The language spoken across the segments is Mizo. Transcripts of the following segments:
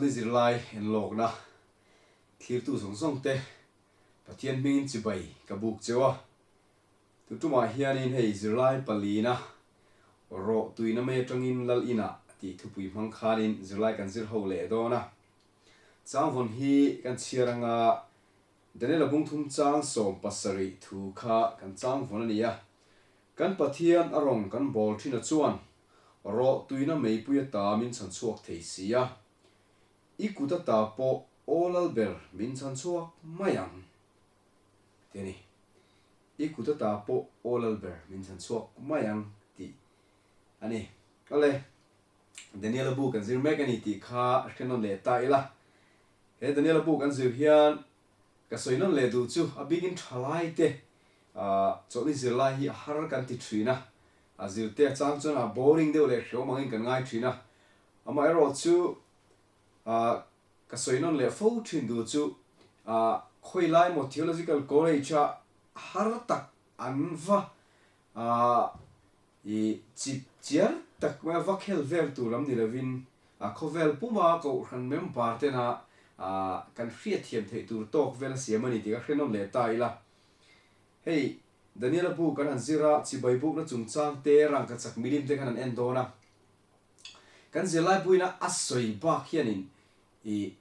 Chawlhni zirlai enlawkna thlirtu zawng zawng te Pathian hmingin chibai ka buk cheu a. Tutumah hianin hei zirlai palina rawh tuina mai atangin lal inah tih thupui hmang khanin zirlai kan zir ho leh dawn a. Changvawn hi kan chhiar anga Daniela bungthum chang 17 thu kha kan changvawn a ni a. Kan Pathian a rawng kan bawl thin a chuan rawh tuina meipui ata min chhan chhuak thei si a. I kut ata pawh aw lal ber min chhan chhuak mai ang ti a ni. I kut ata pawh aw lal ber min chhan chhuak mai ang tih a ni. Awle, Daniela bu kan zir mek a ni tih kha hre nawn leh ta ila. He Daniela bu kan zir hian ka sawi nawn leh duh chu a bikin thalai te chawlhni zirlai hi a har kan ti thin a, a zirte a chang chuan a boring deuh leh hreawm angin kan ngai thin a. Amaherawh chu ka sawi nawn leh fo thin duh chu khawi lai maw Theological College a har tak an va I chip chiar tak mai a va khel vel tur lam ni lovin a khawvel puma kohhran member tena kan hriatthiam theih tur tawk vel a siam a ni tih ka hre nawn leh ta ila. Hei Daniela bu kan han zir a, chibai bukna chungchang te rangkachak milim te khan an en dawn a. Kan zirlai buina a sawi bak hianin i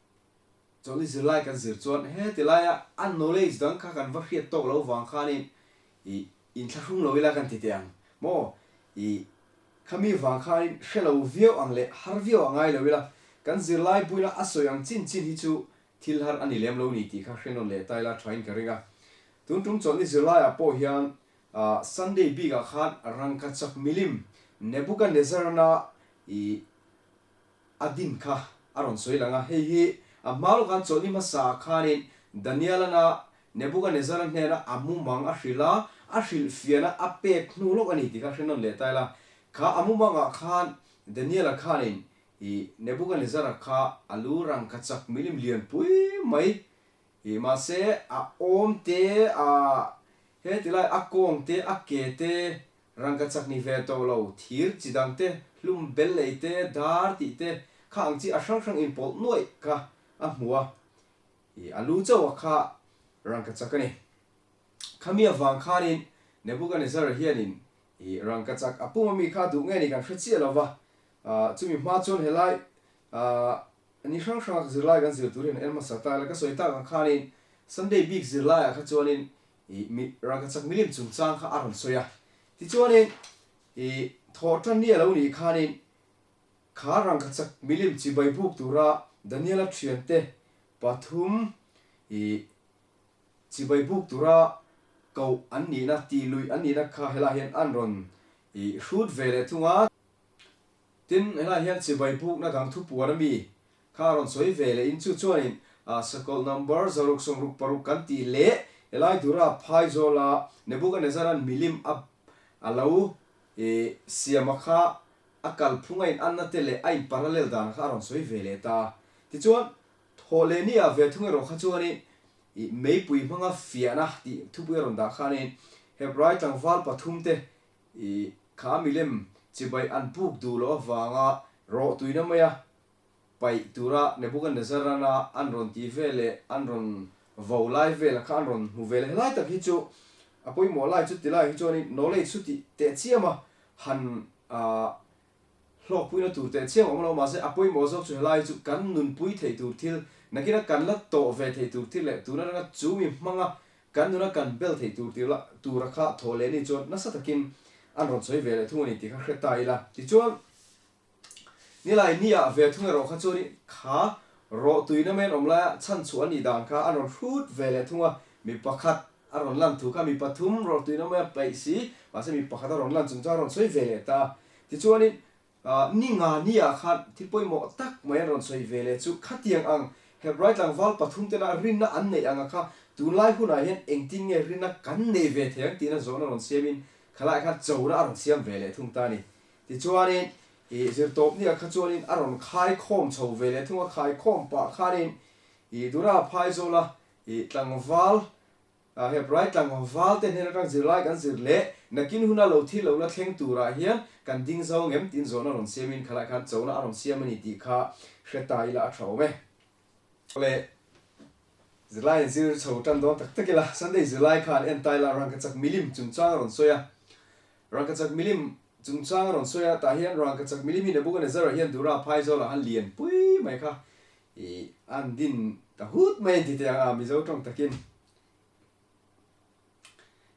Chawlhni zirlai kan zir chuan heti laia a knowledge dang kha kan va hriat tawk lo vang khanin i inthlahrung lo ila kan ti teh ang maw? I khami vang khanin hre lo viau ang leh har viau a ngai lo ila kan zirlai buina a sawi ang chin chin hi chu thil har a ni lem lo ni tih kha hre nawn leh ta ila thain ka ring a. Tun tum chawlhni zirlaiah pawh hian Sunday bikah khan rangkachak milim Nebuchadnezzar-na i a din kha a rawn sawi lang a, hei hi a hma lawk khan chawlhni hmasa ah khanin Daniel-ana Nebuchadnezzar-a hnena a mumang a hrilh a, a hrilhfiahna a pek hnu lawk a ni tih kha hre nawn leh ta ila, kha a mumangah khan Daniel-a khanin i Nebuchadnezzar-a kha a lu rangkachak milim lianpui mai i mahse a awm te a hetilai a kawng te a ke te Rangkachak ni ve tawh lo, thir chi dang te, hlum bel lei te, dar tih te, kha ang chi a hrang hrang inpawlh nuaih kha a hmu a, i a lu chauh a kha rangkachak a ni. Khami avang khanin Nebuchadnezzar hianin i rangkachak a pum ami kha duh nge ni kan hre chiah lo va, chumi hma chuan helai ni hrang hranga zirlai kan zir tur hian en hmasa ta ila ka sawi tak ang khanin Sunday bik zirlaiah kha chuanin I mi rangkachak milim chungchang kha a rawn sawi a. Tichuanin, i thawhtan ni a lo nih khanin kha rangkachak milim chibai buk tura Daniela thiante pathum i chibai buk tura koh an nihna, tih luih an nihna kha helaiah hian an rawn i hrut ve leh thung a. Tin, helaiah hian chibai bukna dang thupuan ami Kha a rawn sawi ve leh in chu chuanin sakawlh number 666 kan tih leh helai dura phaizawla Nebuchadnezzar-a'n milim a a lo siam a kha a kalphung a in anna te leh a in parallel dan kha a rawn sawi ve leh ta. Tichuan, thawh leh ni ah ve thung erawh kha chuanin meipui hmanga fiahna tih thupui a rawn dah khanin Hebrai tlangval pathum te kha milem chibai an puk duh loh avanga rawh tuina maia paih tura Nebuchadnezzar-ana an rawn tih ve leh an rawn vo lai vela kha an rawn hmu ve leh. Helai tak hi chu a pawimawh lai chu tilai hi chuanin knowledge chu tih teh chiam a, han hlawkpuina tur teh chiam a awm lo mahse a pawimawh zawk chu helai hi chu kan nunpui theih tur thil nakina kan la tawh ve theih tur thil leh tuna atanga chu mi hmanga kan nuna kan bel theih tur tila tura kha thawh leh ni chuan nasa takin an rawn sawi ve leh thung a ni tih kha hre ta ila. Tichuan. Nilai nia ve thung erawh kha chuanin kha rawh tuina mai an awm laia chhan chhuah a nih dan kha a rawn hrut ve leh thung a, mi pakhat a rawn lan thu kha mi pathum rawh tuina mai a paih si, mahse mi pakhat a rawn lan chung chuan a rawn sawi ve leh ta. Tichuanin ni nga nia khan thil pawimawh tak mai an rawn sawi ve leh chu khatiang ang Hebrai tlangval pathum tena rinna an neih anga kha tunlai hunah hian engtin nge rinna kan nei ve thei ang tiin a zawhna rawn siamin khalaiah khan chona a rawn siam ve leh thung ta a ni. Tichuanin, ih zirtawpnia kha chuanin a rawn khaikhawm chho ve leh thung a, khaikhawm pah khanin ih Dura Phaizawla ih tlangval Hebrai tlangval te hnen atang zirlai kan zir leh nakin huna lo thil lo la thleng turah hian kan ding zo ngem tiin zawhna rawn siamin khalai khan chona a rawn siam a ni tih kha hre ta ila a tha awm e. Le zirlai in zir chho tan dawn tak tak ila Sunday zirlai khan en ta ila rangkachak milim chungchang a rawn sawi a, rangkachak milim chungchang a rawn sawi a tah hian rangkachak milim hi Nebuchadnezzar-a hian Dura phaizawl-ah han lian pui mai kha I an din ta hut mai an ti teh ang a, Mizo tawng takin.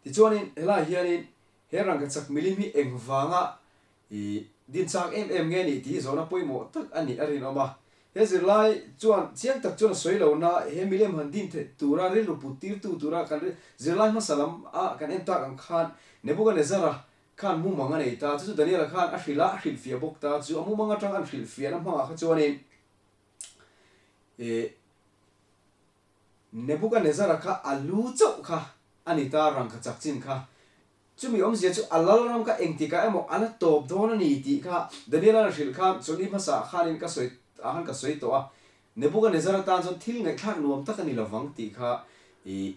Tichuanin helaiah hianin he rangkachak milim hi engvanga i din chak em em nge nih tih hi zawhna pawimawh tak a nih a rinawm a. He zirlai chuan chiang tak chuan a sawi lo na he milem han din theih tura rilru put tirtu tura kan zirlai hmasa lam a kan en tak ang khan Nebuchadnezzar-a khan mumang a nei ta, chu chu Daniel-a khan a hrilh a, a hrilhfiah bawk ta, chu a mumang atang an hrilhfiahna hmangah kha chuanin Ih Nebuchadnezzar-a kha a lu chauh kha a ni ta rangkha chak chin kha. Chumi awmzia chu a lalram kha engtikah emaw a la tawp dawn a ni tih kha Daniel-a'n a hrilh khan chawlhni hmasa ah khanin ka sawi ah khan ka sawi tawh a. Nebuchadnezzar-a tan chuan thil ngaihthlak nuam tak a ni lovang tih kha ih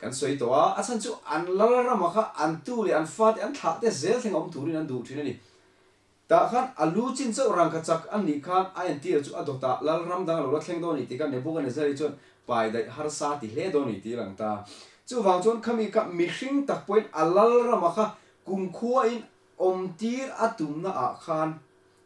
kan sawi tawh a. A chhan chu an lalrama kha an tu leh an fate an thlah te zel thleng a awm turin an duh thin a ni. Tah khan a lu chin chauh rangkha chak a nih khan a entir chu a dawtah lal ram dang a lo la thleng dawn a ni tih khan Nebuchadnezzar-i chuan pai daih harsa ti hle dawn a ni tih a lang ta. Chuvang chuan khami kha mihring tak pawhin a lal rama kha kumkhuain awmtir a tumna ah khan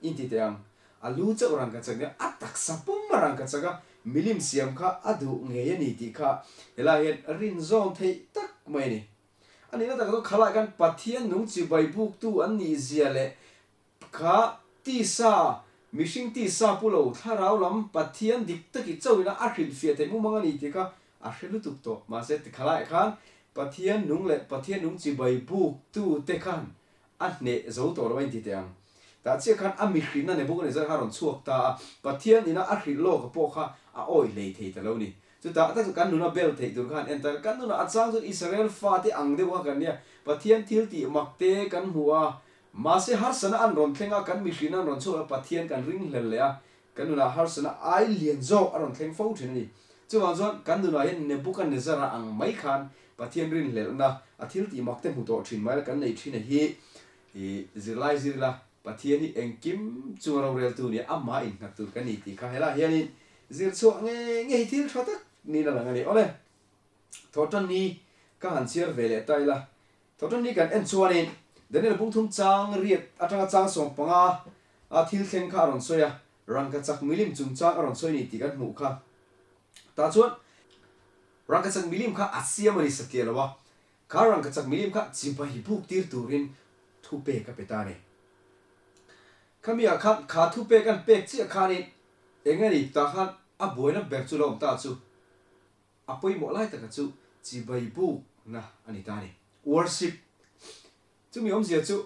inti teh ang. A lu chauh rangkha chak nia a taksa pum a rangkha chak a milim siam kha a duh ngei a ni tih kha helai hian rinzawn theih tak mai a ni. A nihna tak chu khalai khan Pathian nung chibai buktu an nih zia leh kha tisa, mihring tisa pu lo thlarau lam Pathian dik taki chauhina a hrilhfiah theih mumang a ni tih kha a hre lutuk tawh. Mahse tikhalaiah khan Pathian nung leh Pathian nung chibai buktu te khan a hneh zo tawh lo a inti teh ang. Tah chiah khan a mihrinna Nebuchadnezzar kha a rawn chhuak ta a, Pathian ina a hrilh lawka pawh kha a awih hlei thei ta lo ni. Chutah tak chu kan nuna bel theih tur khan entar kan nunah a chang chuan Israel fate ang deuh kha kan nia, Pathian thil tih mak te kan hmu a, mahse harsana an rawn thleng a, kan mihrinna an rawn chhuak a, Pathian kan ringhlel leh a, kan nunah harsana ai lian zawk a rawn thleng fo thin a ni. Chuvang chuan kan nunah hian Nebuchadnezzar-a ang mai khan Pathian rinhlelhna, a thil tih mak te hmu tawh thin mai la kan nei thin a hi i zirlai zir ila Pathian hi engkim chunga roreltu nia amah innghat tur kan ni tih kha helaiah hianin Zir chhuah nge nge hi thil tha tak niin a lang a ni. Awle, Thawhtan ni ka han chhiar ve leh ta ila. Thawhtan ni kan en chuanin Daniel Bungthum chang riat atanga chang 15 a thil thleng kha a rawn sawi a, rangkachak milim chungchang a rawn sawi ni tih kan hmuh kha. Tah chuan rangkachak milim kha a siam a ni satliah lo a, kha rangkachak milim kha chibai buk tir turin thupek a pe ta a ni. Khami ah khan kha thupek an pek chiah khanin Eng a ni tah khan a buaina ber chu lo awm ta chu a pawimawh lai taka chu chibai bukna a ni ta a ni. Worship chumi awmzia chu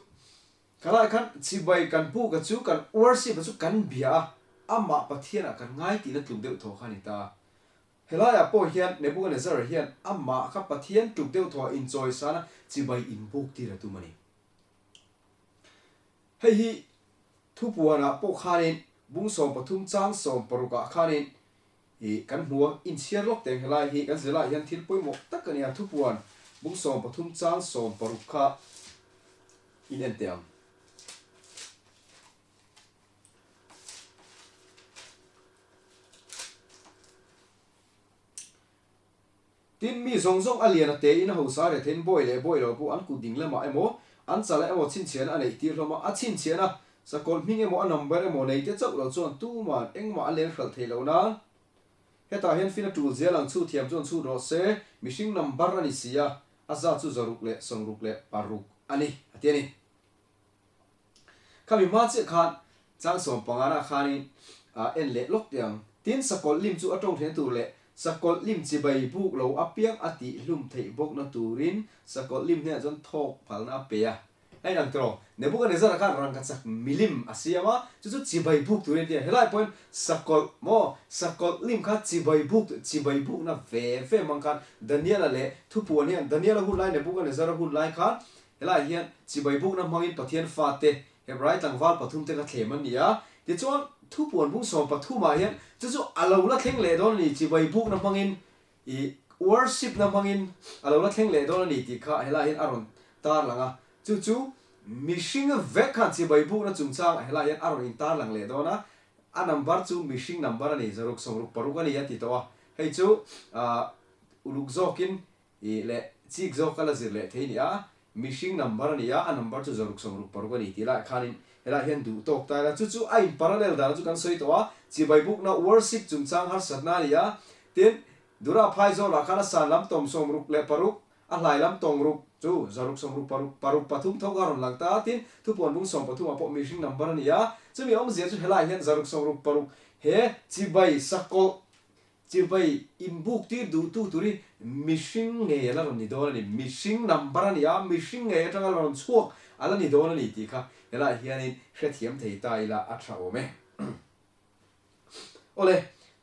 khalai khan chibai kan buka chu kan worship a chu kan bia a, amah Pathianah kan ngai tihna tluk deuh thaw kha a ni ta. Helaiah pawh hian Nebuchadnezzar hian amah kha Pathian tluk deuh thaw a inchawisana chibai inbuk tir a tum a ni. Hei hi Thupuanah pawh khanin bung 13 chang 16 ah khanin ih kan hmu a, inchhiar lawk teng helai hi kan zirlaiah hian thil pawimawh tak a nia, Thupuan bung 13 chang 16 kha in en teh ang. Tin, mi zawng zawng a lian a te in a hausa reh theiin bawi leh bawi lo pawh an kut ding lamah emaw, an chala emaw chhinchhiahna a neih tir hlawm a, a chhinchhiahna sakawlh hming emaw a number emaw nei te chauh lo chuan tuman engmah a leng hralh thei lo nan. Hetah hian fin a tul zel ang chhut thiam chuan chhut rawh se, mihring number a ni si a, a zat chu 166 a ni, a ti a ni. Khami hma chiah khan chang 15 na khanin en leh lawk teh ang. Tin, sakawlh lim chu a tawng then tur leh sakawlh lim chibai buk lo apiang a tih hlum theih bawkna turin sakawlh lim hnenah chuan thawk phalna a pe a. A inang tawh. Nebuchadnezzar khan rangkachak milim a siam a, chu chu chibai buk turin a ti a. Helai pawhin sakawlh maw, sakawlh lim kha chibai buk, chibai bukna ve ve mang khan Daniel-a leh thupuan hian Daniel-a hun lai Nebuchadnezzar-a hun lai khan Helaiah hian chibai bukna hmangin Pathian fate, Hebrai tlangval pathumte kha thlem an ni a. Tichuan, thupuan bung 13 ah hian chu chu a lo la thleng leh dawn a ni, chibai bukna hmangin i Worship na hmangin a lo la thleng leh dawn a ni tih kha helai hian a rawn tarlang a. Chu chu mihring vek khan chibai bukna chungchang helai hian a rawn intarlang leh dawn a. A number chu mihring number a ni, zaruk sawmruk paruk a ni a ti tawh a. Hei chu uluk zawkin I leh chik zawk ka la zir leh thei ni a, mihring number a ni a, a number chu zaruk sawmruk paruk a ni tih lai khanin helaiah hian duh tawk ta ila, chu chu a in parallel dan chu kan sawi tawh a, chibai bukna worship chungchang harsatna a ni a, tin Dura phai zawlah khan a san lam tawm sawmruk leh paruk, a hlai lam tawng ruk chu zaruk sawmruk paruk, paruk pathum tho kha a rawn lang ta a, tin thupuan bung 13 ah pawh mihring number a ni a, chumi awmzia chu helaiah hian zaruk sawmruk paruk he chibai sakawlh Chibai inbuk tir duhtu tur hi mihring ngei a la rawn ni dawn a ni. Mihring number a ni a, mihring ngei atanga la rawn chhuak a la ni dawn a ni tih kha helaiah hianin hrethiam thei ta ila a tha awm e. Awle,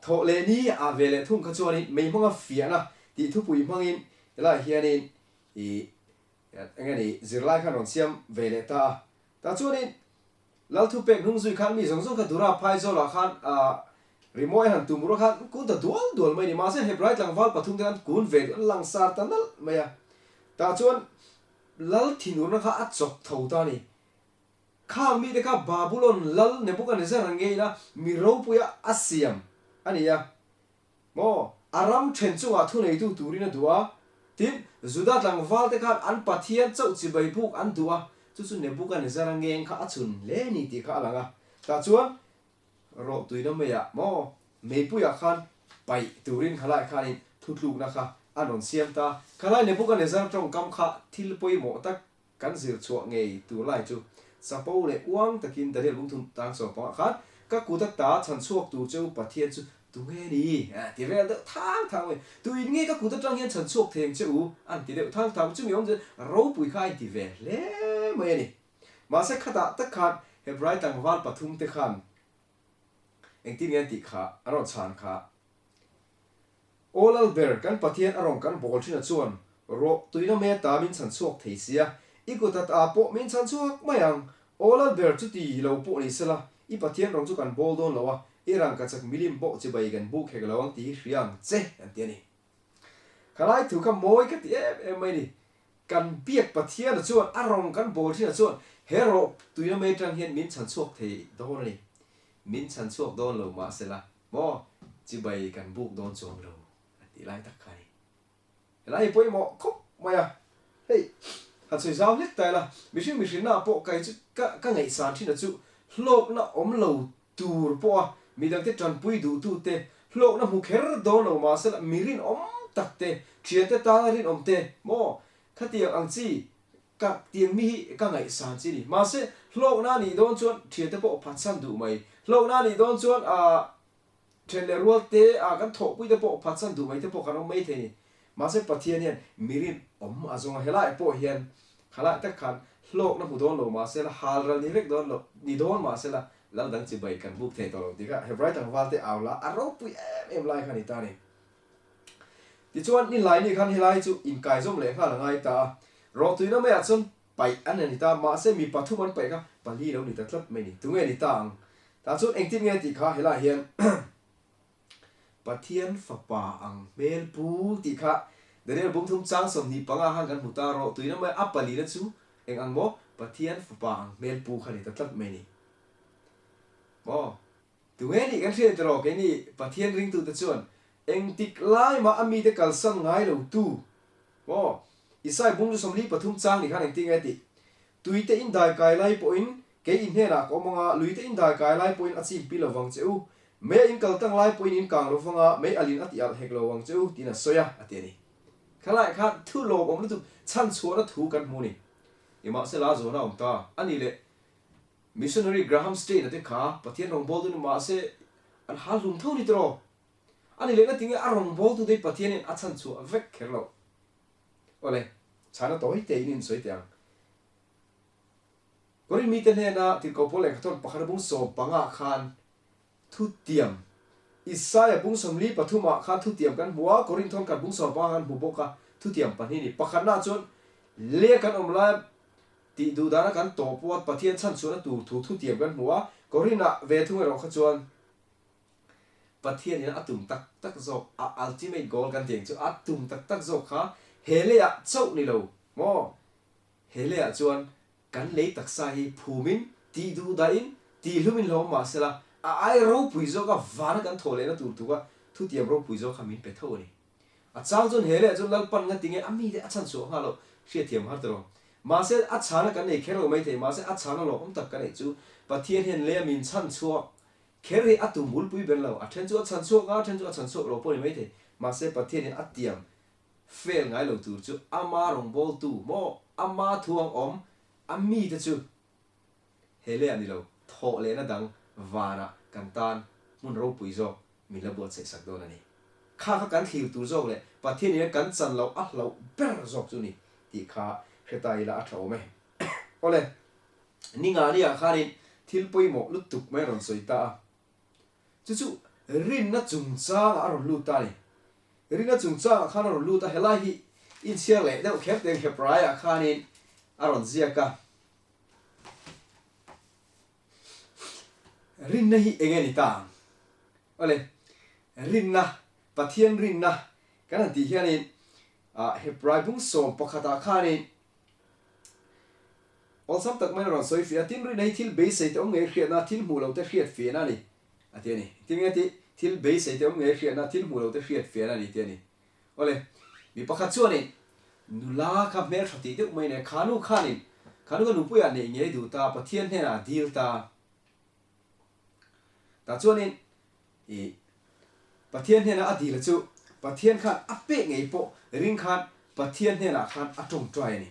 thawh leh ni ah ve leh thung kha chuanin mei hmanga fiahna tih thupui hmangin helaiah hianin ih eng nge ni zirlai khan rawn siam ve leh ta a. Tah chuanin Lal thupek hnung zui khan mi zawng zawng kha Dura phai zawlah khan rimawi han tum ruah khan kun ta dual dual mai a ni. Mahse Hebrai tlangval pathum te khan kun ve duh an langsar ta nalh mai a. Tah chuan Lal thinurna kha a chawk tho ta a ni. Khang mite kha Babulon Lal Nebuchadnezzar ngeina mi ropuia a siam a ni a. Maw? A ram then chungah thuneitu turin a duh a. Tin, Juda tlangvalte khan an Pathian chauh chibai buk an duh a, chu chu Nebuchadnezzar-a ngeng kha a chhun hle ni tih kha a lang a. Tah chuan rawhtuina meiah maw meipuiah khan paih turin khalai khanin thutlukna kha an rawn siam ta. Khalai Nebuchadnezzar tawngkam kha thil pawimawh tak Kan zir chhuah ngei tur lai chu chapo leh uang takin Daniel bungthum tang sawmpangah khan ka kut a ta chhan chhuak tur cheu Pathian chu tu nge ni? A ti vel deuh thang thang mai. Tu in nge ka kut atang hian chhan chhuak thei ang che u? An ti deuh thang thang. Chumi awm chu ropui kha a inti ve hle mai a ni. Mahse khatah tak khan Hebrai tlangval pathum te khan engtin nge an tih kha a rawn chhan kha. Aw Lalber, kan Pathian a rawn kan bawl thin a chuan rawh tuina mei ata min chhan chhuak thei sia, i kut ata pawh min chhan chhuak mai ang. Aw Lalber, chuti lo pawh ni sela, i Pathian rawng chu kan bawl dawn lo a, i rangkachak milim pawh chibai kan buk hek lo ang tih hi hria ang che, an ti a ni. Khalai thu kha mawi ka ti em em mai ni. Kan biak Pathian a chuan a rawn kan bawl thin a chuan he rawh tuina mei atang hian min chhan chhuak thei dawn a ni. Min chhan chhuak dawn lo mahsela maw chibai kan buk dawn chuang lo a tih lai tak kha a ni. Helai hi pawimawh khawp mai a, hei han sawi zau hlek ta ila mihring mihrinna ah pawh kai chu ka ka ngaihsan thin a chu hlawkna awm lo tur pawh a midangte tanpui duhtute hlawkna hmu kher dawn lo mahsela mi rinawm tak te thiante tana rinawm te maw khatiang ang chi ka tiang mi hi ka ngaihsan chi a ni. Mahse hlawkna a nih dawn chuan thiante pawh phatsan duh mai hlawkna a nih dawn chuan ah Then leh rual te ah kan thawhpui te pawh phatsan duh mai te pawh kan awm mai thei ni. Mahse Pathian hian mirin awm a zawng a, helai pawh hian khalai tak khan hlawkna hmu dawn lo mahse la hal ral ni vek dawn lo ni dawn mahse la lal dang chibai kan buk thei tawh lo tih kha Hebrai tlangval te au la a ropui em em lai kha a ni ta a ni. Tichuan ni lai ni khan helai chu inkaizawm leh nghal a ngai ta a, rawhtuina maiah chuan Paih an ni ta, mahse mi pathum an paih kha pali lo ni ta tlat mai ni. Tunge ni ta ang? Tah chuan engtin nge tih kha helaiah hian Pathian fapa ang hmel pu tih kha Daniel bungthum chang 25 khan kan hmu ta rawh. Tuina mai a palina chu eng ang maw? Pathian fapa ang hmel pu kha ni ta tlat mai ni. Maw? Tunge nih kan hriat rawh keini Pathian ringtute chuan engtik lai mah a mite kalsan ngai lo tu maw? Isai bung chu 43 chang nih khan engtin nge tih? Tuite in dai kai lai pawhin kei in hnenah ka awm anga, luite in dai kai lai pawhin a chim pi lo vang che u, mei a in kal tlang lai pawhin in kang lo vang a, mei alin a ti alh hek lo vang che u tiin a sawi a, a ti a ni. Khalai khan thu lawmawm lutuk chhanchhuahna thu kan hmu a ni. Nimahsela zawhna a awm ta a ni le. Missionary Graham Staine-a te kha Pathian rawngbawltu ni mahse an hal hlum tho ni tiraw? A ni leh ngatinge a rawngbawltu te hi Pathianin a chhan chhuah vek kher loh? Awle, chhana tawi te in insawi teh ang. Korin mite hnena tirhkoh pawl lehkhathawn pakhat bung 15 khan thutiam, Isaia bung 43 ah khan thutiam kan hmu a, Korin thawnkhat bung 15 kan hmu bawk a, thutiam pahnih a ni. Pakhatna chuan leh kan awm laia Tih duh dana kan tawh pawh Pathian chhan chhuahna tur thu thutiam kan hmu a, Korinah ve thung erawh kha chuan Pathian in a tum tak tak zawk, a ultimate goal kan tih ang chu, a tum tak tak zawk kha he leiah chauh ni lo maw? He leiah chuan kan lei taksa hi phumin, tih duh dahin, tih hlumin hlawm mah sela, a ai ropui zawka vana kan thawh lehna tur tuka thutiam ropui zawk kha min pe tho a ni. A chang chuan he leh chuan Lalpan nga tinge a mite a chhan chhuah nghal loh hriatthiam har tawh lo. Mahse a chhana kan nei kher lo maithei, mahse a chhana lawmawm tak ka neih chu Pathian hian lei a min chhan chhuak kher hi a tum ulpui ber lo. A then chu a chhan chhuak a, a then chu a chhan chhuak lo pawh ni maithei. Mahse Pathian hian a tiam fail ngai lo tur chu ama rawngbawltu maw ama thu ang awm a mite chu he leh a ni lo, thawh lehna dang vanah kan tan hmun ropui zawk min la buatsaih sak dawn a ni. Kha kha kan thlir tur zawk leh Pathian ina kan chan loh a hlauh ber zawk chu ni tih kha hre ta ila a tha awm e. Awle, ni nga ni ah khanin thil pawimawh lutuk mai a rawn sawi ta a. Chu chu rinna chungchangah a rawn lut ta a ni. Rinna chungchangah khan a rawn lut a, helai hi inchhiar leh deuh kher teng Hebraiah khanin a rawn ziak a. Rinna hi eng nge ni ta ang? Awle, rinna, Pathian rinna kan han tih hianin Hebrai bung sawm pakhatah khanin awlsam tak maiin a rawn sawi fiah a, tin rinna hi thil beisei te awm ngei hriatna, thil hmuh loh te hriat fiahna a ni a ti a ni. Tin nge tih? Thil beisei te awm ngei hriatna, thil hmuh loh te hriat fiahna a ni ti a ni. Awle, mi pakhat chuanin nula kha hmeltha tih deuh mai nen khanu khanin khanu kha nupuiah neih ngei duh ta, Pathian hnenah a dil ta. Tah chuanin ih Pathian hnenah a dil a chu Pathian khan a pek ngei pawh ring khan Pathian hnenah khan a tawngtai a ni.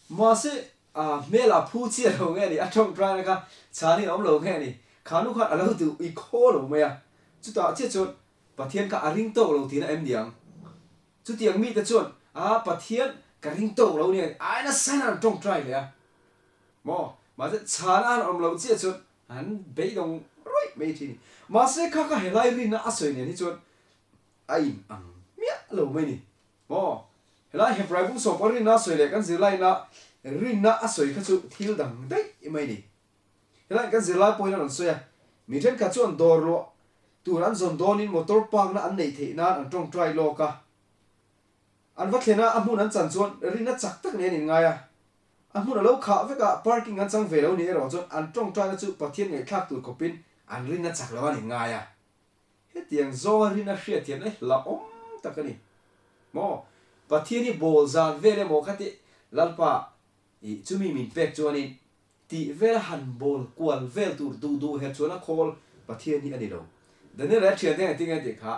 Mahse hmel a phu chiah lo nge ni, a tawngtaina kha chhanin a awm lo nge ni, khanu khan a lo duh i khaw lo mai a. Chutah chiah chuan Pathian kha a ring tawk lo tihna em niang? Chutiang mite chuan, A, Pathian ka ring tawk lo nia, ai nasa hian an tawngtai leh a. Maw? Mahse, chhana an awm loh chiah chuan an beidawng rawih mai thin. Mahse, kha kha helai rinna a sawi nen hi chuan a in ang miah lo mai ni. Maw? Helai Hebrai bung sawpa rinna a sawi leh kan zirlaina rinna a sawi kha chu thil dang daih mai ni. Helai kan zirlai pawhin a rawn sawi a, mi thenkhat chuan dawr luah tur an zawn dawnin motor park na an neih theih nan an tawngtai lawk a. An va thlen a, a hmun an chan chuan rinna chak tak nen an inngai a. A hmun a lo khah vek a, parking an chang ve lo ni erawh chuan an tawngtaina chu Pathian ngaihthlak tur khawpin an rinna chak lo an inngai a. Hetiang zawnga rinna hriatthiamna hi hlauhawm tak a ni. Maw? Pathian hi bawl zan vel emaw kha tih Lalpa i chumi min pek chuanin Tih vel han bawl kual vel tur duh duh her chuan a khawl Pathian hi a ni lo. Daniel a thiante engtin nge tih kha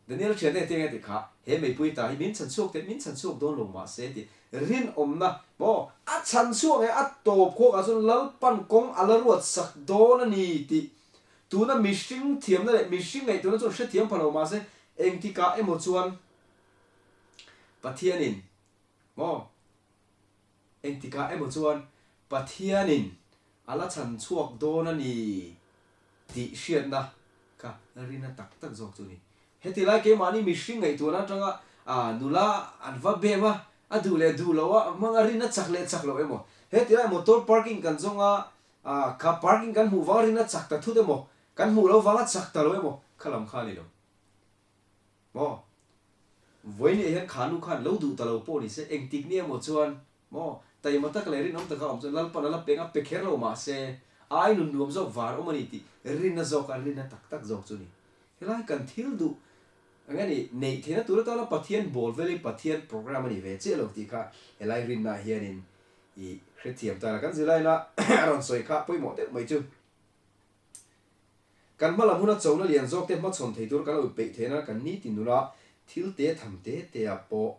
Daniel a thiante engtin nge tih kha he meipui ta hi min chhan chhuak teh min chhan chhuak dawn lo mahse tih rinawmna maw a chhan chhuak nge a tawp khawk ah chuan Lalpan kawng a la ruat sak dawn a ni tih tuna mihring thiamna leh mihring ngaihtuahna chuan hrethiam pha lo mahse engtikah emaw chuan Pathianin maw Engtikah emaw chuan Pathianin a la chhan chhuak dawn a ni tih hriatna kha rina tak tak zawk chu a ni. Heti lai keimahni mihring ngaihtuahna atanga nula an va bem a, a duh leh duh loh a hmang a rina chak leh chak loh emaw, heti lai motor parking kan zawng a, kha parking kan hmuh vang rina chak ta thut emaw, kan hmuh loh vanga chak ta lo emaw kha lam kha a ni lo. Maw? Vawiin hian kha nu khan lo duh ta lo pawh ni se, engtik ni emaw chuan maw, taima tak leh rinawm taka awm chuan Lalpan a la peng a, pe kher lo mah se, a ai nun nuam zawk var awm a ni tih rinna zawk a rinna tak tak zawk chu a ni. Helai kan thil duh eng nge ni, neih theihna tur atana Pathian bawl vel hi Pathian program a ni ve chiah lo tih kha helai rinna hianin i hrethiam ta la. Kan zirlaina a rawn sawi kha pawimawh deuh mai chu. Kan hma lam huna chona lian zawk te hmachhawn thei tur kan lo peih theih nan kan nitin nula thil te tham te te ah pawh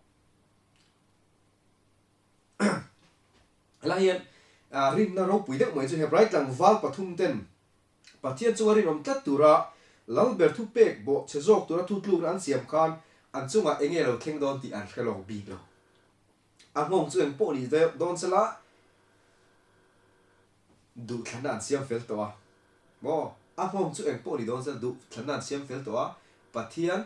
helai hian rinna ropui deuh mai chu Hebrai tlangval pathum ten Pathian chunga rinawm tlat tura Lalber thu pek bawh chhe zawk tura thutlukna an siam khan an chungah enge lo thleng dawn tih an hre lawk bik lo. A nghawng chu engpawh ni dawn sela Duhthlanna an siam fel tawh a maw? A nghawng chu engpawh ni dawn sela duhthlanna an siam fel tawh a, Pathian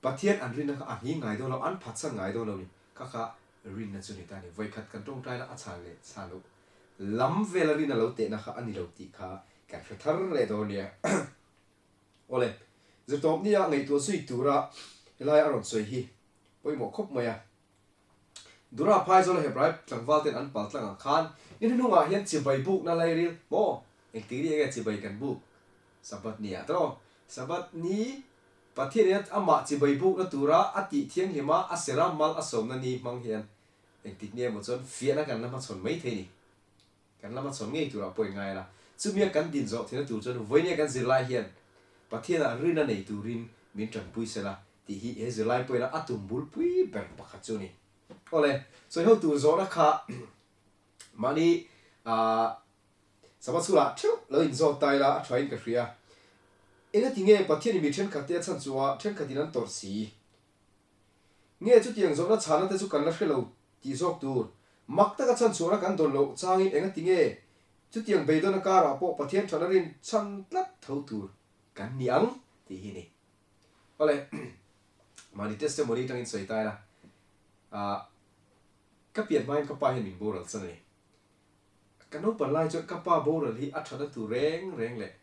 Pathian an rinna kha a nghing ngai dawn lo, an phatsan ngai dawn lo ni. Kha kha rinna chu ni ta ni. Vawikhat kan tawngtaina a chhan leh chhan loh lam vela rinna lo tehna kha a ni lo tih kha kan hre thar leh dawn nia. Awle, zirtawp nia ngaihtuah zui tura helai a rawn sawi hi pawimawh khawp mai a. Dura Phaizawla Hebrai tlangval ten an pal tlang ang khan i hnuhnungah hian chibai bukna lairil maw? Engtik ni enge chibai kan buk? Sabbath ni ah tawh. Sabbath ni Pathian in amah chibai bukna tura a tih thianghlima a sera mal a sawmna ni hmang hian engtik ni emaw chuan fiahna kan la hmachhawn mai thei ni. Kan lama chhawn ngei turah pawh i ngai la. Chumia kan din zawh theihna tur chuan vawinia kan zirlai hian Pathianah rina nei turin min tanpui sela tih hi he zirlai pawhin a tum bulpui ber pakhat chu a ni. Awle, sawi ho tur zawhna kha mahni Sabbath school ah theuh lo inzawt ta ila a thain ka hria. Engati nge Pathianin mi thenkhat te a chhan chu a, thenkhatin an tawrh si? Nge chutiang zawhna chhana te chu kan la hre lo tih zawk tur. Mak taka chhan chhuahna kan dawn loh changin engati nge chutiang beidawn a karah pawh Pathian thana rin chhan tlat tho tur kan ni ang tih hi ni. Awle, mahni testimony atangin sawi ta ila, ah, ka pian hmain ka pa hian min boral chan a ni. Ka naupan lai chuan ka pa boral hi a thana tur reng reng leh,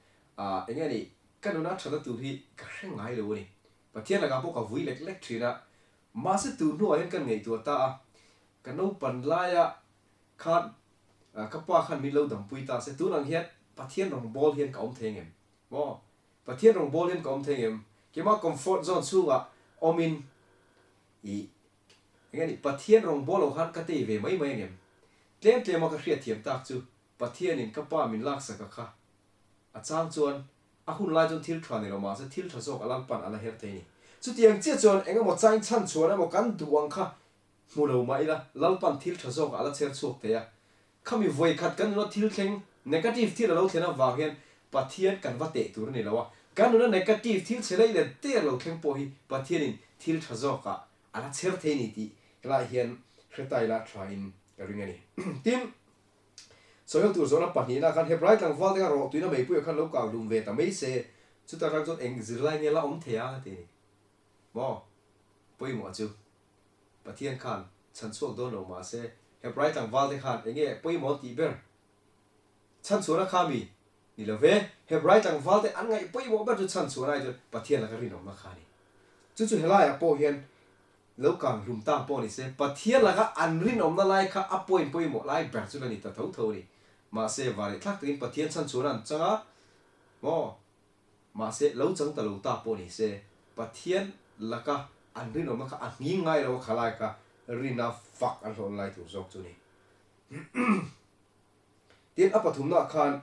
ah, enge ni, ka nuna a thana tur hi ka hre ngai lo a ni. Pathian lakah pawh ka vui lek lek thin a, mahse tur hnuah hian kan ngaihtuah ta a, ka naupan laia khan ka pa khan min lo dampui ta se, tun ang hian Pathian rawngbâwl hian ka awm thei ngem? Maw? Pathian rawngbâwl hian ka awm thei ngem? Keimah comfort zone chhungah awmin i eng nge ni Pathian rawngbâwl lo khan ka tei ve mai mai angem? Tlem tlema ka hriatthiam tak chu Pathianin ka pa min laksaka kha a chang chuan A hun lai chuan thil tha ni lo mahse thil tha zawk a Lalpan a la her thei a ni. Chutiang chiah chuan eng emaw chain chhan chhuan emaw kan duh ang kha hmu lo mah ila Lalpan thil tha zawkah a la chher chhuak thei a. Khami vawi khat kan nuna thil thleng negative thil a lo thlen avang hian Pathian kan va teh tur a ni lo a. Kan nuna negative thil chhe lei leh der lo thleng pawh hi Pathianin thil tha zawkah a la chher thei a ni tih helaiah hian hre ta ila tha in ka ring a ni. Tin. Sawi tur zawhna pahnihna khan Hebrai tlangval te kha rawh tuina meipuiah khan lo kang hlum ve ta mai se, chuta tang chuan eng zirlai nge la awm thei ang a ti a ni. Maw? Pawimawh chu Pathian khan chhan chhuak dawn lo mah se, Hebrai tlangval te khan eng nge pawimawh an tih ber? Chhan chhuahna kha mi? Ni lo ve, Hebrai tlangval te an ngaih pawimawh ber chu chhan chhuahna ai chuan Pathian laka rinawmna kha a ni. Chu chu helaiah pawh hian Lo kang hlum ta pawh ni se, Pathian laka an rinawmna lai kha a point pawimawh lai ber chu la ni ta tho tho a ni. Mahse, vareh thlak takin Pathian chhan chuan an chang a, maw? Mahse, lo chang ta lo ta pawh ni se, Pathian laka an rinawmna kha a nghing ngai lo a, kha lai kha rina fak an hlawhna lai tur zawk chu a ni. Tin, a pathumnaah khan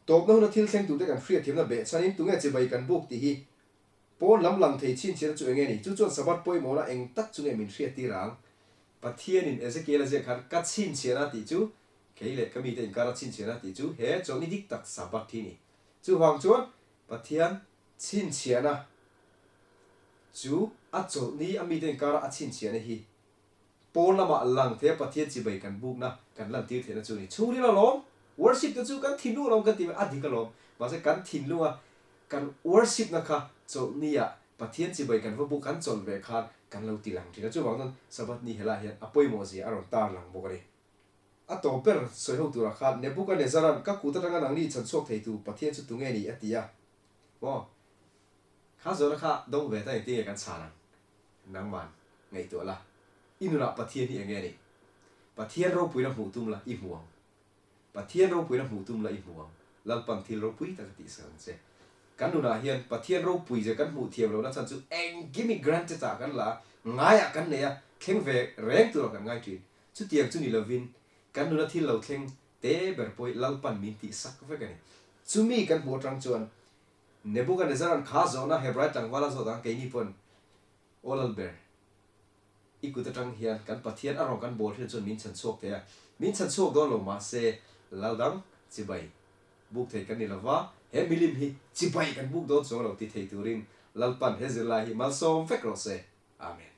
tawpna huna thil thleng turte kan hriatthiamna behchhanin tunge chibai kan buk tih hi Pawn lam lang thei chhinchhiahna chu enge ni? Chu chuan Sabbath pawimawhna eng tak chu nge min hriattir ang? Pathianin Ezekiel a ziak khan, Ka chhinchhiahna tih chu, kei leh ka mite inkara chhinchhiahna tih chu he chawlhni dik tak Sabbath hi ni. Chuvang chuan Pathian chhinchhiahna chu a chawlhni a mite inkara a chhinchhiahna hi Pawn lamah lang thei a Pathian chibai kan bukna kan lantir theihna chu a ni. Chhungril alawm, worship te chu kan thinlung alawm kan ti mai, a dik alawm. Mahse kan thinlunga kan worship na kha chawlhnia Pathian chibai kan va buk kan chawlh ve khan kan lo ti lang thin a. Chuvang chuan Sabbath ni helaiah hian a pawimawh zia a rawn tar lang bawk a ni. A tawp ber sawi ho turah khan Nebuchadnezzar-a'n ka kut atanga nangni chhanchhuak theitu Pathian chu tunge ni a ti a. Maw? Kha zawhna kha dawng ve ta engtin nge kan chhan ang? Nangman, ngaihtuah la, i nunah Pathian hi enge ni? Pathian ropuina hmuh tum la, i hmu ang. Pathian ropuina hmuh tum la, i hmu ang. Lalpan thil ropui tak a tihsak ang che. Kan nunah hian Pathian ropui ze kan hmuh thiam lohna chhan chu engkim i granted ah kan la a, ngaiah kan nei a, thleng ve reng turah kan ngai thin. Chutiang chu ni lovin, kan nuna thil lo thleng te ber pawh hi Lalpan min tihsak vek a ni. Chumi kan hmuh atang chuan Nebuchadnezzar-a'n kha zawhna Hebrai tlangval a zawt ang keini pawn Aw Lalber, i kut atang hian kan Pathian a rawn kan bawl hriat chuan min chhan chhuak thei a, min chhan chhuak dawn lo mahse Laldang chibai buk thei kan ni lova, he milim hi chibai kan buk dawn chuang lo ti thei turin Lalpan he zirlai hi malsawm vek rawh se. Amen.